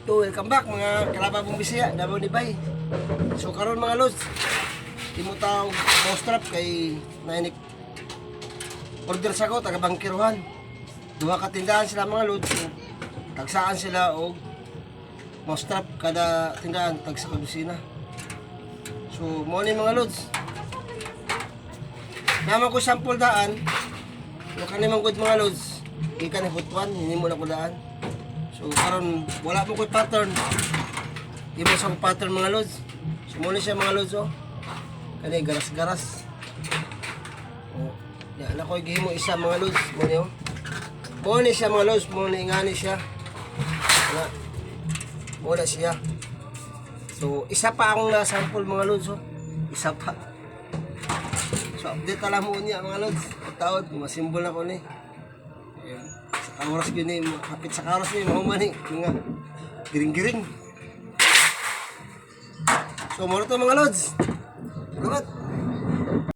So, welcome back, mga kalababong Bisaya, Davao ni Bay. So karon, mga lods, imo taog mouse trap kay nainik order sa ko taga Bangkiruhan. Duha ka tindahan sila, mga lods. So, tagsaan sila og mouse trap, kada tindahan tagsa ka dosina. So mo ni, mga lods. Naman ko sample daan. So kani man gud, mga lods. Gikan ni Butuan, hinimo na ko daan. So karon wala mo ko'y pattern. Imo sa akong pattern, mga lods. So mo ni siya, mga lods, oh. Kani garas-garas. Oh, ya na ko'y gihimo isa, mga lods, mo ni oh. Mo ni siya, mga lods, mo ni ngani siya. Wala. Mo na siya. So isa pa akong na-sample, mga lods, oh. Isa pa. So update na lang mo niya, mga lods. Taod, masimbol na ko ni. Ayun. Sa kaoras yun eh, kapit sa kaoras ni, mahuman eh. Mga giring-giring. So, muna to, mga lods. Salamat.